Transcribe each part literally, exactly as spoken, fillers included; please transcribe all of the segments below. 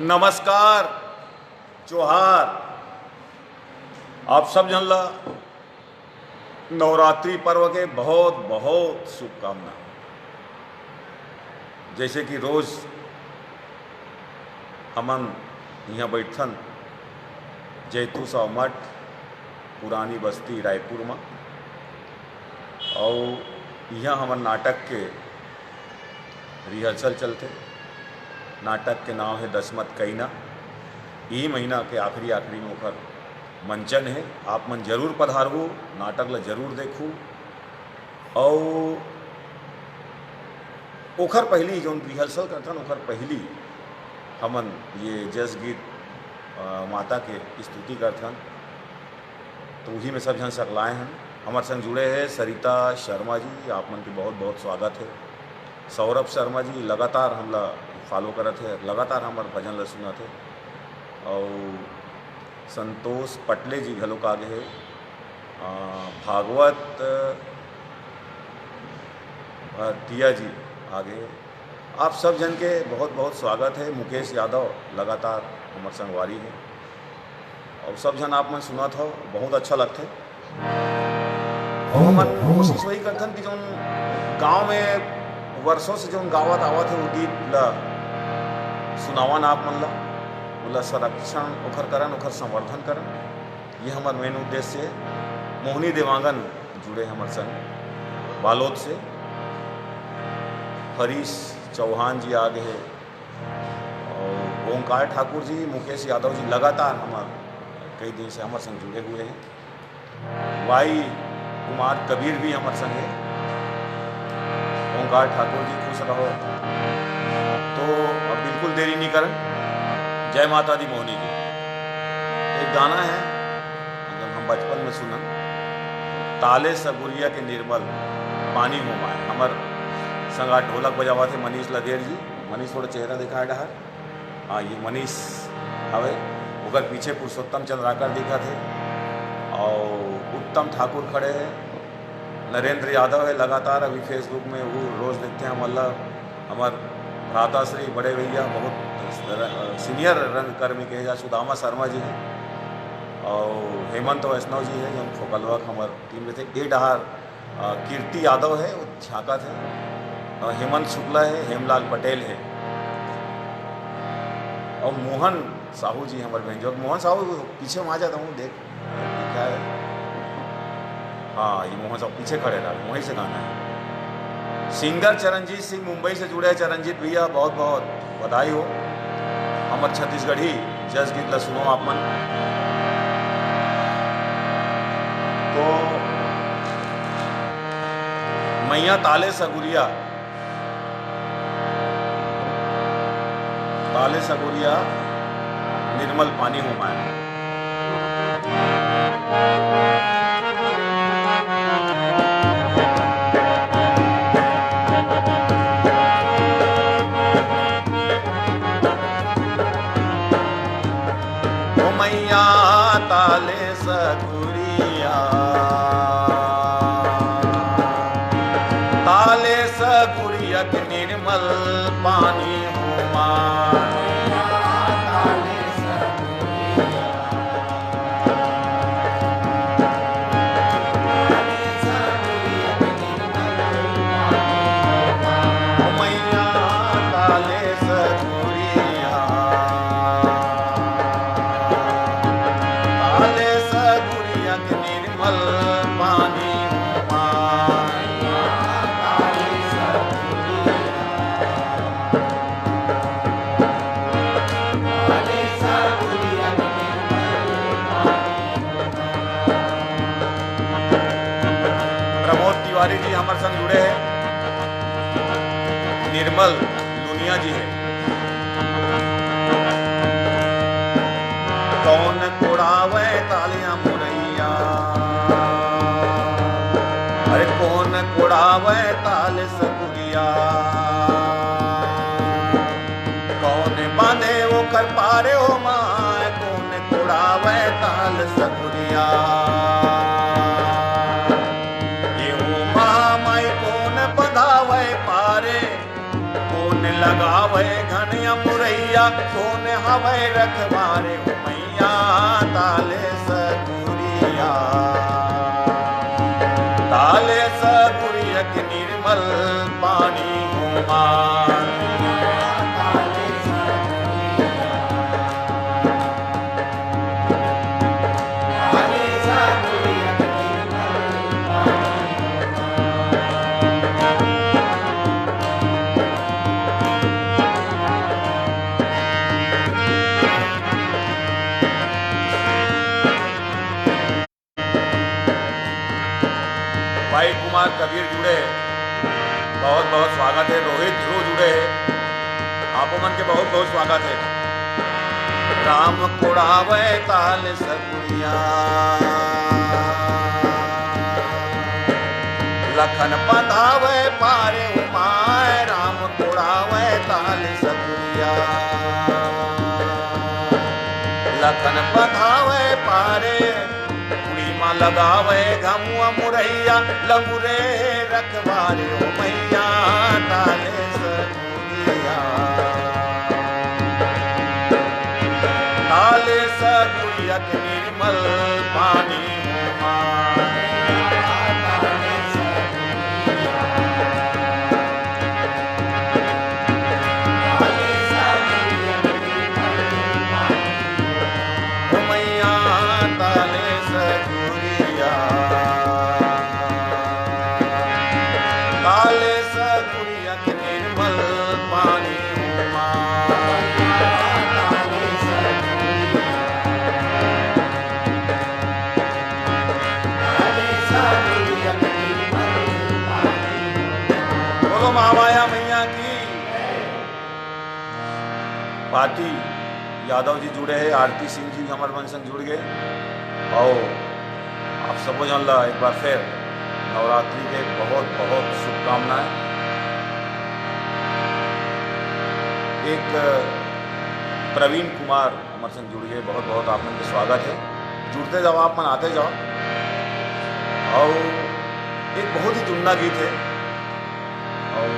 नमस्कार, जोहार। आप सब झन ला नवरात्रि पर्व के बहुत बहुत शुभकामना। जैसे कि रोज हमन इहाँ बैठथन जैतू साव मठ, पुरानी बस्ती रायपुर म, अउ इहाँ हमर नाटक के rehearsal चलथे। नाटक के नाम हे दसमत कईना। ई महीना के आखिरी, आखिरी में ओकर मंचन हे। आप मन जरूर पधारहू, नाटक ला जरूर देखहू। अउ ओखर पहिली, जौन rehearsal करथन, ओखर पहिली हमन ये जस गीत, अ, माता के स्तुति करथन। तो उही में सब झन सकलाए हन। हमर संग जुड़े हे सरिता शर्मा जी, आप मन के बहुत बहुत स्वागत हे। सौरभ शर्मा जी लगातार हमला follow करत हे, लगातार हमर भजन ला सुनत हे। अउ संतोष पटले जी घलोक आगे हे। अ, भागवत भरतिया जी आगे हे। आप सब झन के बहुत बहुत स्वागत हे। मुकेश यादव लगातार हमर संगवारी हे। अउ सब झन आप मन सुनत हव, बहुत अच्छा लगथे। अउ हमन कोशिश वही करथन कि जौन गांव में वर्षों से जौन गावत आवत हे, वो गीत ला सुनावन आप मन ला, ओला संरक्षण ओखर करन, ओखर संवर्धन करन, ये हमर main उद्देश्य हे। मोहनी देवांगन जुड़े हमर संग बालोद से, हरीश चौहान जी आगे हे, अउ ओंकार ठाकुर जी, मुकेश यादव जी लगातार हमर कई दिन से हमर संग जुड़े हुए हैं। वाई कुमार कबीर भी हमर संग हे। ओंकार ठाकुर जी खुश रहो। तो अब बिल्कुल देरी नहीं करन, जय माता दी मोहनी जी। एक गाना है, जब हम बचपन में सुनन, ताले सगुरिया के निर्मल पानी हो माय। हमर संग ढोलक बजावत हे मनीष लदेर जी। मनीष, थोड़ा चेहरा दिखाए डहर। हाँ, ये मनीष हवे, ओकर पीछे पुरुषोत्तम चंद्राकर दिखत हे, अउ उत्तम ठाकुर खड़े हे, नरेंद्र यादव हे। लगातार अभी Facebook में वो रोज देखते हैं, मतलब हमर भ्राता श्री बड़े भैया बहुत र-, senior रंगकर्मी के हे, सुदामा शर्मा जी हे, अउ हेमंत वैष्णव जी हे, जो फोकलवा हमर team में थे। ए डहार अ, कीर्ति यादव हे, वो झांकत हे, अउ हेमंत शुक्ला हे, हेमलाल पटेल हे, अउ मोहन साहू जी हमर बेंजो। मोहन साहू पीछे में आ जाता हूँ, देख, क्या है? हाँ, ये मोहन साहू पीछे खड़े रहा, वहीं से गाना है। Singer चरणजीत सिंह मुंबई से जुड़े हैं। चरणजीत भैया, बहुत बहुत बधाई हो हमर छत्तीसगढ़ी जस गीत ला सुनो आप मन। तो मैया ताले सगुरिया, ताले सगुरिया निर्मल पानी हो माय। ओ मैया ताले सगुरिया, ताले सगुरिया के निर्मल पानी हो माय। ओ मैया ताले सगुरिया, ताले सगुरिया के निर्मल पानी हो माय। प्रमोद तिवारी जी हमर संग जुड़े हे, निर्मल लुनिया जी हे। कौन कोड़ावे तालियां मुरैया, अरे कौन कोड़ावे ताल सगुरिया, कौन बांधे ओकर पारे हो माय, कौन कोड़ावे ताल सगुरिया। ये हो महामाई कौन बंधावे पारे, कौन लगावे घनिया मुरैया। कोन हवय रखवारे हो मैया, ताले सगुरिया, ताले सगुरिया के निर्मल पानी हो माँ। भाई कुमार कबीर जुड़े, बहुत बहुत स्वागत है। रोहित ध्रुव जुड़े है, आप मन के बहुत बहुत स्वागत है। राम कोड़ावे ताल सगुरिया, लखन बंधावे पारे उमाय, राम कोड़ावे ताल सगुरिया, लखन बंधावे पारे, कुड़ी मा लगावे घमुआ मुरैया, लंगुरे रखवारे ओ मैया, ताले सगुरिया, ताले सगुरिया के निर्मल पानी हो माँ। ओ मैया ताले सगुरिया, ताले सगुरिया के निर्मल पानी हो माँ। बोलो महामाया मैया की। पार्टी यादव जी जुड़े हैं, आरती सिंह जी हमर मन संग जुड़ गए। और आप सबो जन ला एक बार फिर नवरात्रि के बहुत बहुत शुभकामनाएं। एक प्रवीण कुमार हमर संग जुड़ गए, बहुत बहुत आप मन के स्वागत है। जुड़ते जाओ आप मन, आते जाओ। और एक बहुत ही जुन्ना गीत है और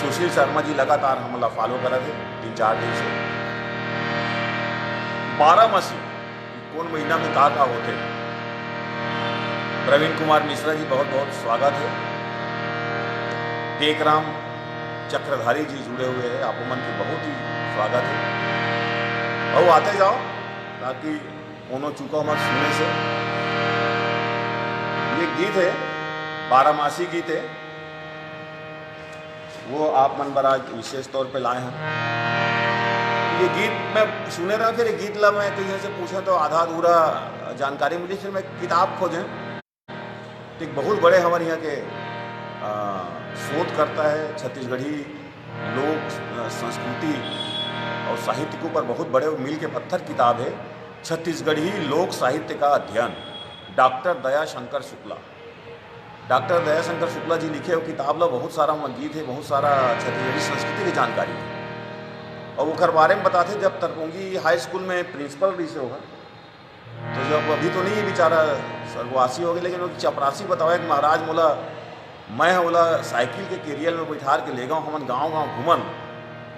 सुशील शर्मा जी लगातार हमला फॉलो करत है तीन चार दिन से। बारहमासी कोन महीना में का का होथे? प्रवीण कुमार मिश्रा जी बहुत बहुत स्वागत है। टेकराम चक्रधारी जी जुड़े हुए हैं, आप मन के बहुत ही स्वागत है। और आते जाओ ताकि कोनो चूका मत सुने से। ये गीत है, बारहमासी गीत है, वो आप मन बर आज विशेष तौर पे लाए हैं। ये गीत मैं सुने रहा, फिर ये गीत ला मैं कहीं से पूछा तो आधा अधूरा जानकारी मिली, फिर मैं किताब खोजें। तो एक बहुत बड़े हमारे यहाँ के आ, शोधकर्ता है, छत्तीसगढ़ी लोक अ, संस्कृति और साहित्य के ऊपर बहुत बड़े मील के पत्थर किताब है छत्तीसगढ़ी लोक साहित्य का अध्ययन, डॉक्टर दयाशंकर शुक्ला। डॉक्टर दयाशंकर शुक्ला जी लिखे वो किताब ला बहुत सारा वहाँ गीत है, बहुत सारा छत्तीसगढ़ी संस्कृति की जानकारी है। और ओकर बारे में बताते, जब तरपोंगी हाई स्कूल में प्रिंसिपल रही से होगा, तो जब अभी तो नहीं है बेचारा, स्वर्गवासी हो गए, लेकिन वो चपरासी बतावे कि महाराज मोला, मैं ओला साइकिल के कैरियर में बैठार के ले गए, हमन गांव गांव घूमन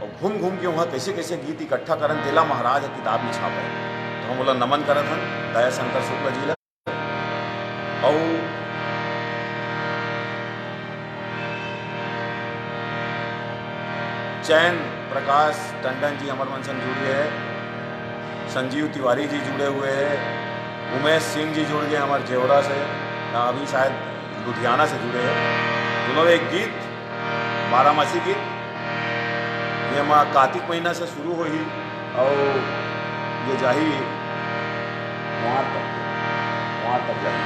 और घूम घूम के वहाँ कैसे कैसे गीत इकट्ठा करन, तेला महाराज ह किताब में छापे। तो हम ओला नमन करत हन दयाशंकर शुक्ल जी ला। और चैन प्रकाश टंडन जी हमर मन संग जुड़ गए हैं, संजीव तिवारी जी जुड़े हुए हैं, उमेश सिंह जी जुड़ गए हमारे जेवरा से, अभी शायद लुधियाना से जुड़े हैं। सुनो एक गीत, बारामासी गीत, ये मा कार्तिक महीना से शुरू होही और ये जाही कुंवार तक, कुंवार तक जाही।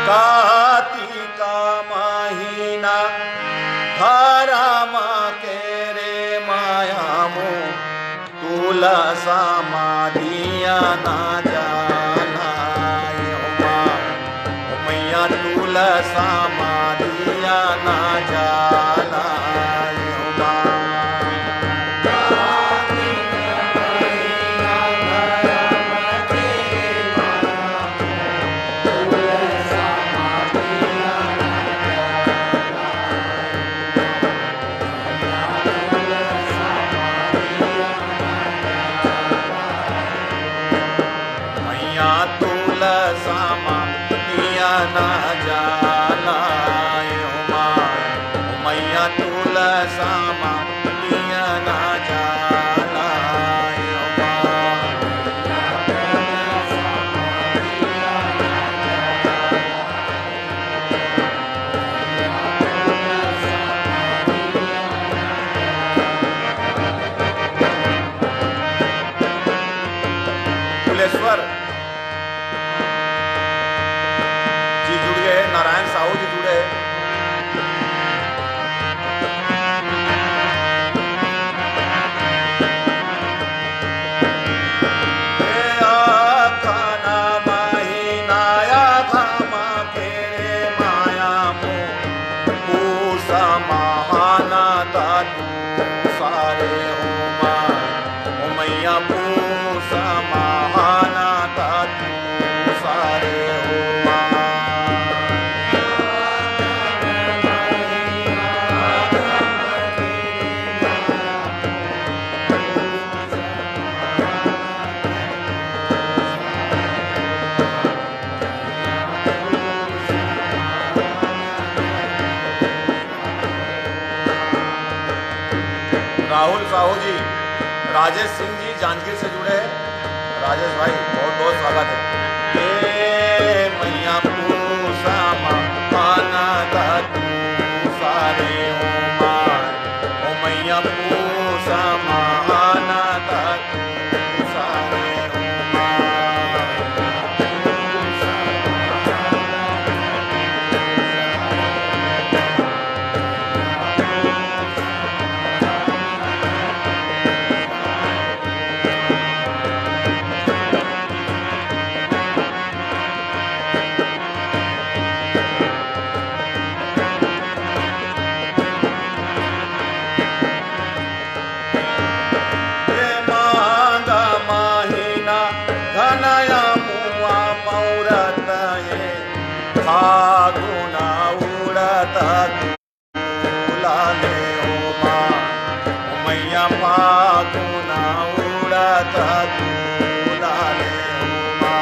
कार्तिक महीना धरम के रे माया मो, तुला समाधिया ना जाना, ए हो माँ, ओ मैया तुला समाधिया ना जाना, ए हो माँ। मैया तुलसा माँ दिया ना जलाए हो माँ। फुलेश्वर जी जुड़ गए, नारायण साहू जी जुड़े। ए आखन महीना आखन के रे माया मो, पूस महाना तू सारे हो माँ, ओ मैया पूस महाना तू सारे हो माँ। राहुल साहू जी, राजेश सिंह जी जांजगीर से जुड़े हैं। राजेश भाई, बहुत बहुत स्वागत है। ए मैया पूसा मा पाना दा तू सारे हो माय, ओ मैया पूसा मा आना दा तू सारे हो माय। ए माघ महीना घनया मुआ मौरत हे, फागुन उड़त गुलाले हो माँ, ओ मैया फागुन उड़त गुलाले हो माँ।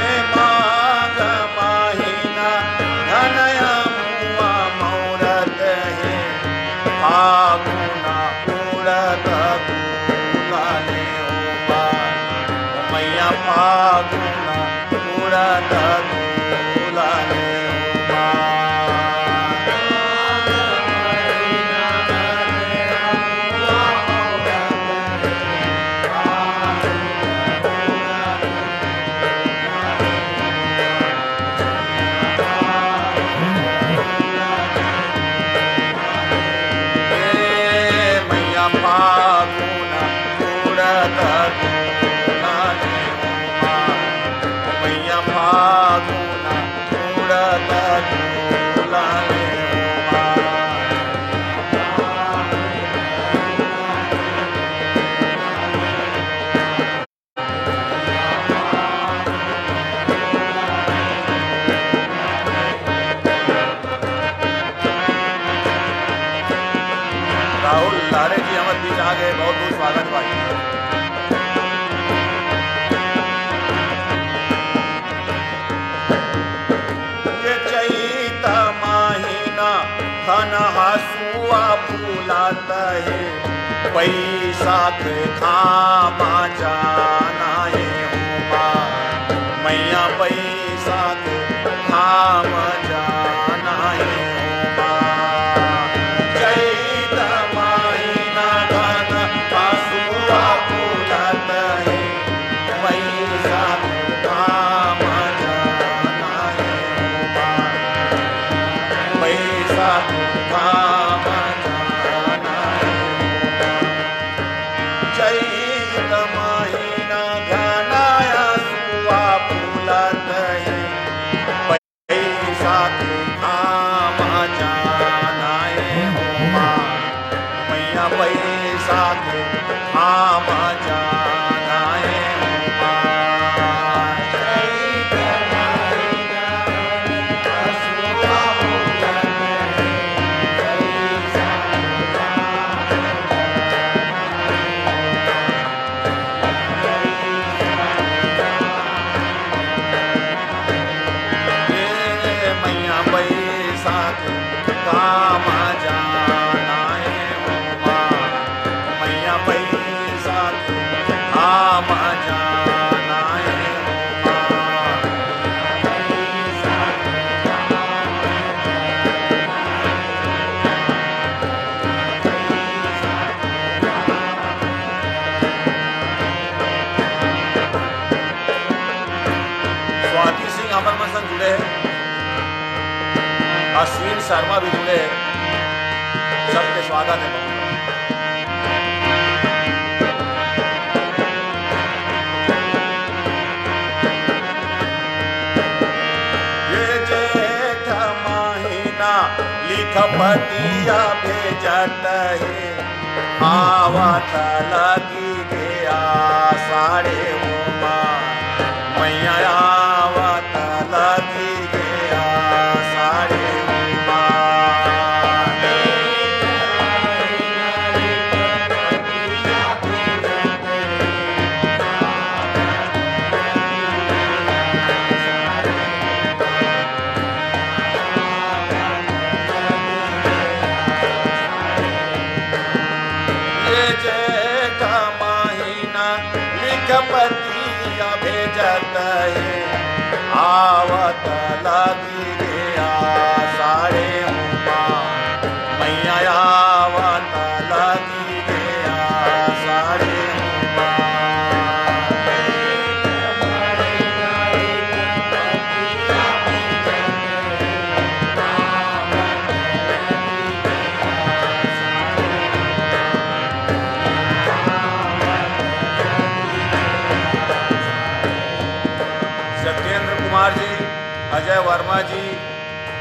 ए माघ महीना घनया मुआ मौरत हे, फागुन उड़त गुलाले हो माँ, ओ मैया फागुन उड़त गुलाले हो माँ। ए मैया फागुन उड़त गुलाले हो माँ, मैया फागुन उड़त गुलाले हो माँ। राहुल लारे जी हमर बीच आ गए, बहुत बहुत स्वागत भाई। ये चैत महीना घन हसुआ फूलत हे, बैसाख घाम जाना हे हो माँ, मैया बैसाख घाम जाना हे हो माँ। चैत महीना घन हसुआ फूलत हे, बैसाख घाम जाना हे हो माँ, बैसाख घाम जाना हे हो माँ। चैत महीना घन हसुआ फूलत हे, बैसाख घाम जाना हे हो माँ, मैया बैसाख घाम जाना हे हो माँ। चैत महीना आमा जाना हे उमा, मैया बैसाखी। आमा जाना हे उमा। स्वाति सिंह हमर मन संग जुड़े हे, अश्विन शर्मा भी जुड़े हे। सबके स्वागत हे। ये जेठ महीना लिख पतिया भेजत हे, आवत लगी गे आषाढ़े उमा, मैया आवत लगी गे आषाढ़े उमा। ये जेठ महीना लिख पतिया भेजत हे, आवत लगी गे आषाढ़े उमा, मैया आवत लगी गे आषाढ़े उमा। सत्येंद्र कुमार जी, अजय वर्मा जी,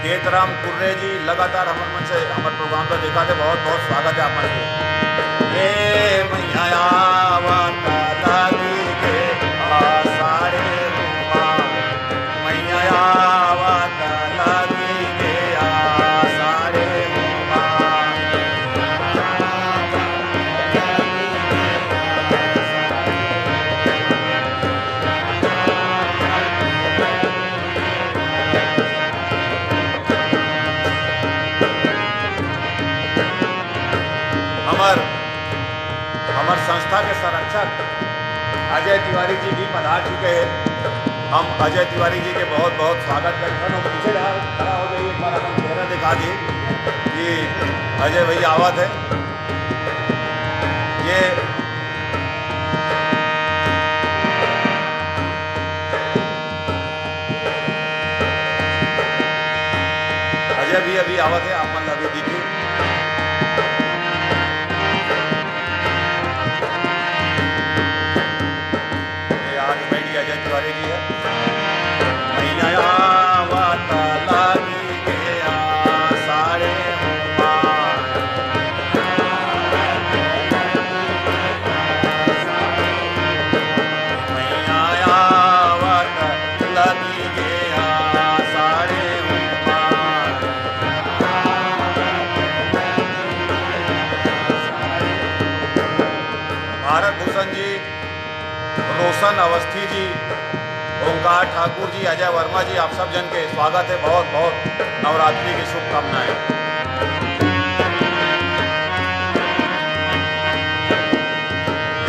केतराम कुर्रे जी लगातार हमर मन से हमर प्रोग्राम ला देखत हे, बहुत बहुत स्वागत हे आप मन के। ए मैया आवत लगी गे आषाढ़े उमा, मैया आवत लगी गे आषाढ़े उमा। हमर, हमर संस्था के संरक्षक अजय तिवारी जी भी पधार चुके हे। हम अजय तिवारी जी के बहुत बहुत स्वागत करथन। अउ पीछे खड़ा, खड़ा हो जाइए, एक बार अपन चेहरा दिखा दिए कि अजय भैया आवत हे। ये अजय भी अभी आवत हे, आप मन ला अभी दिखी। ये आज बैठ गया अजय तिवारी जी हे। मैया आवत लगी गे आषाढ़े उमा। मैया आवत लगी गे आषाढ़े उमा। भारत भूषण जी, रोशन अवस्थी जी, ओंकार ठाकुर जी, अजय वर्मा जी, आप सब जन के स्वागत हे। बहुत बहुत नवरात्रि की शुभकामनाएं।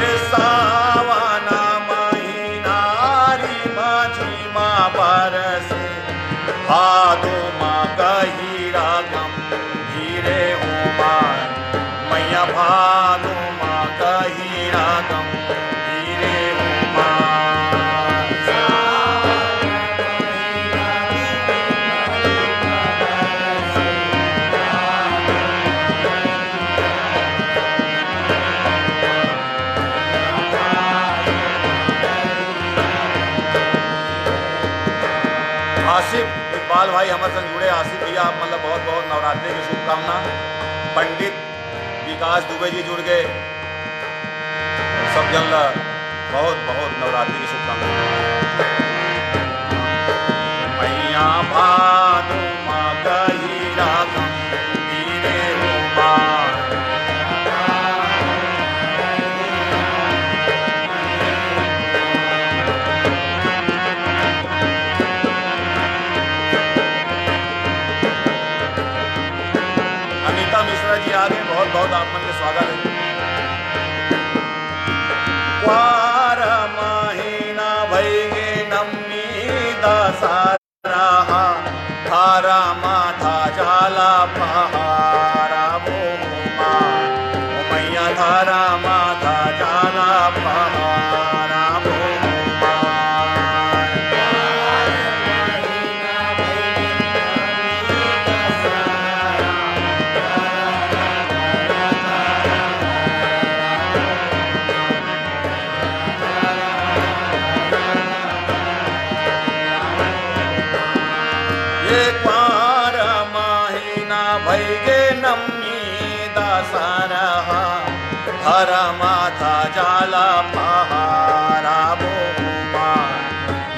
ये सावन महीना री माझी मा बरसे, भादो मा गहिरा गंभीरे उमा, मैया भादो मा गहिरा गंभीरे उमा। आसिफ इकबाल भाई हमर संग जुड़े। आसिफ भैया, आप मन ला बहुत बहुत नवरात्रि की शुभकामना। पंडित विकास दुबे जी जुड़ गए, सब जन ला बहुत बहुत नवरात्रि की शुभकामना। मैया भादो मा गहिरा गंभीरे उमा। बहुत आप मन के स्वागत है। क्वार महीना भइगे नम्मी दशहरा, धारा माथा जाला पहारा वो माँ, ओ मैया धारा माथा जाला पहारा वो माँ। ये क्वार महीना भइगे नम्मी दशहरा, धारा माथा जाला पहारा वो माँ,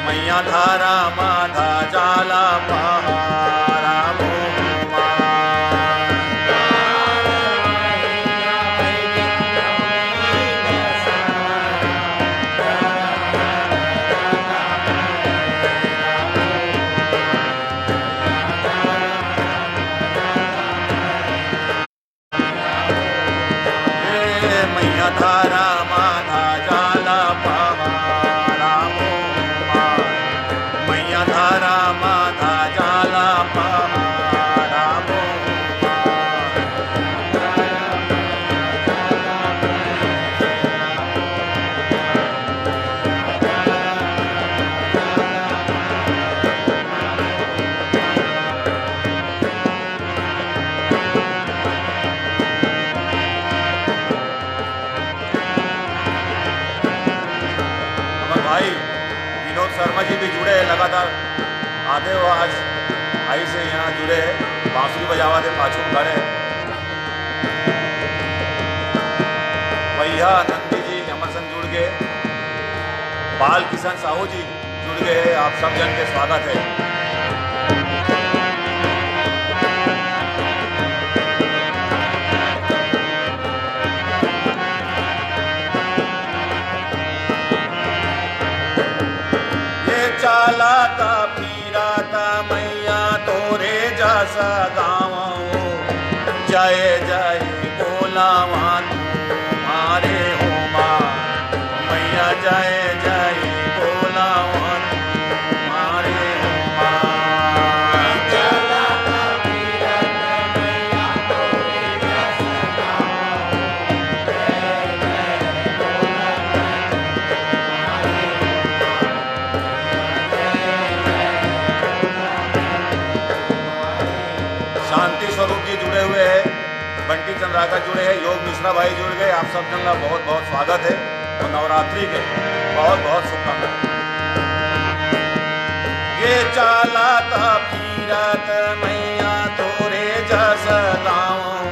मैया धारा माथा जाला पहारा वो माँ। ए मैया धारा माथा जाला पहारा वो माँ, मैया धारा माथा जाला पहारा वो माँ। हमर भाई विनोद शर्मा जी भी जुड़े हैं लगातार, आते हो आज भाई से यहाँ जुड़े हैं, बांसुरी बजावा थे पाछू खड़े हैं। भैया नंदी जी हमर संग जुड़ गए, बाल किशन साहू जी जुड़ गए हैं, आप सब जन के स्वागत है। ये चालत फिरत मैया तोरे जस गावँ, जय जय बोलावा तुम्हारे हो माँ, मैया जय जय बोलावा तुम्हारे हो माँ। शांति स्वरूप जी जुड़े हुए हैं, बंटी चंद्राकर जुड़े हैं, योग मिश्रा भाई जुड़ गए। आप सब जन का बहुत बहुत स्वागत है और नवरात्रि के बहुत बहुत शुभकामनाएं। ये चालत फिरत मैया तोरे जस गावँ,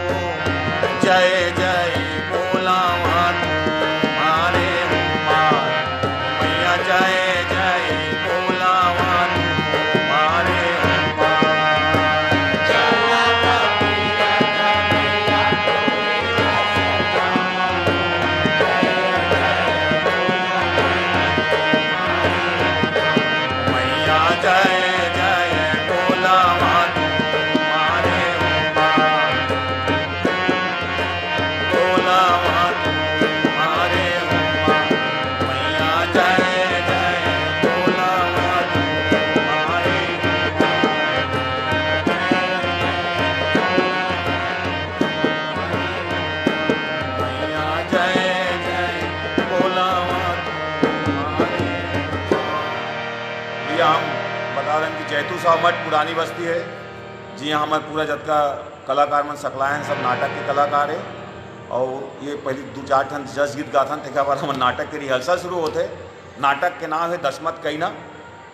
जय जय बोलावा तुम्हारे हो माँ, मैया जय जय बोलावा तुम्हारे हो माँ। मैया जय जय बोलावा तुम्हारे हो माँ, बोलावा तुम्हारे हो माँ। मैया जय जय बोलावा तुम्हारे हो माँ। मैया जय जय बोलावा तुम्हारे। भैया, हम बता रहे हैं कि जैतू साहब मठ पुरानी बस्ती है जी, यहाँ हमारे पूरा जतका कलाकार मन सकलाए हैं, सब नाटक के कलाकार है। और ये पहले दो चार ठन जस गीत गाथन, तेकर बाद हमर नाटक के रिहर्सल शुरू होथे। नाटक के नाम है दशमत कईना,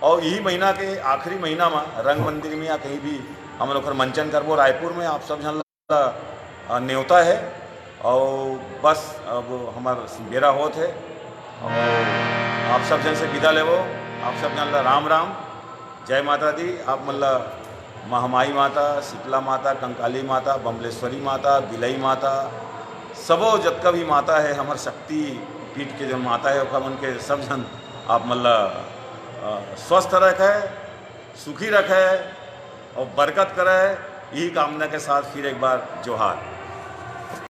और यही महीना के आखिरी महीना में रंग मंदिर में या कहीं भी हमन ओकर मंचन करबो रायपुर में। आप सब झन ला, अ, नेवता है। और बस अब हमर बेरा होत है, और आप सब जन से विदा लेबो। आप सब जन ला राम राम, जय माता दी। आप मन ला महामाई माता, शीतला माता, कंकाली माता, बम्बलेश्वरी माता, बिलई माता, सबो जतका भी माता है, हमर शक्ति पीठ के जो माता है, ओकर मन के सब झन आप मन ला, अ, स्वस्थ रखे, सुखी रखे और बरकत करे, यही कामना के साथ फिर एक बार जोहार।